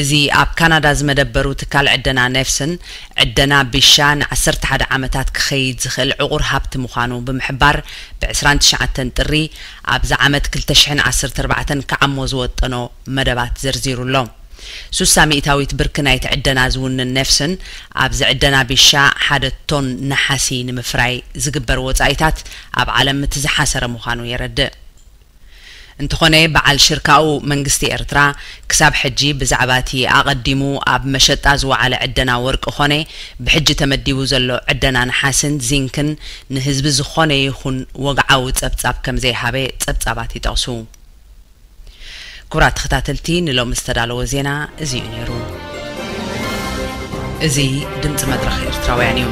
እዚ ኣብ ካናዳ ዝመደበሩ ትካል ዕደና ኔፍስን፣ ዕደና ቢሻ ንዓሰርተ ሓደ ዓመታት ክኸይድ ዝኽእል ዕቑር ሃብቲ ምዃኑ ብምሕባር፣ ብ ዕስራን ትሽዓተን ጥሪ ኣብዚ ዓመት ክልተ ሽሕን ዓሰርተ ኣርባዕተን ክዓሞ ዝወጠኖ መደባት ዘርዚሩ ኣሎ። ሱሳ ሚእታዊት ብርኪ ናይቲ ዕደና ዝውንን ኔፍስን፣ ኣብዚ ዕደና ቢሻ ሓደ ቶን ነሓሲ ንምፍራይ ዝግበር ወጻኢታት ኣብ ዓለም እቲ ዝሓሰረ ምዃኑ የረድእ። እንተኾነ፣ በዓል ሽርካኡ መንግስቲ ኤርትራ ክሳብ ሕጂ ብዛዕባ እቲ ኣቐዲሙ ኣብ መሸጣ ዝወዓለ ዕደና ወርቂ ኾነ፣ ብሕጂ ተመዲቡ ዘሎ ዕደና ነሓስን ዚንክን ንህዝቢ ዝኾነ ይኹን ወግዓዊ ጸብጻብ ከም ዘይሃበ ጸብጻባት ይጠቕሱ። ክቡራት ተኸታተልቲ፣ ንሎሚ ዝተዳለወ ዜና እዚ እዩ ነይሩ። እዚ ድምፂ መድረኽ ኤርትራውያን እዩ።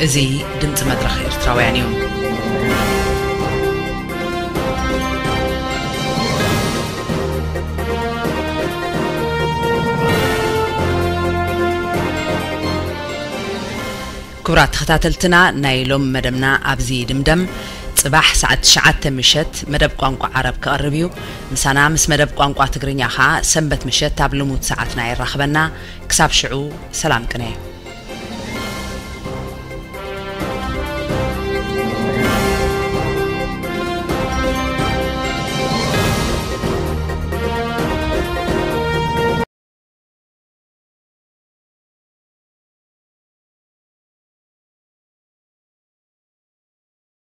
እዚ ድምፂ መድረኽ ኤርትራውያን እዩ። ክቡራት ተኸታተልትና፣ ናይ ሎም መደብና ኣብዚ ድምደም። ጽባሕ ሰዓት ትሽዓተ ምሸት መደብ ቋንቋ ዓረብ ክቐርብ እዩ። ምሳና ምስ መደብ ቋንቋ ትግርኛ ኸኣ ሰንበት ምሸት ኣብ ልሙድ ሰዓትና የራኽበና። ክሳብ ሽዑ ሰላም ቅነ።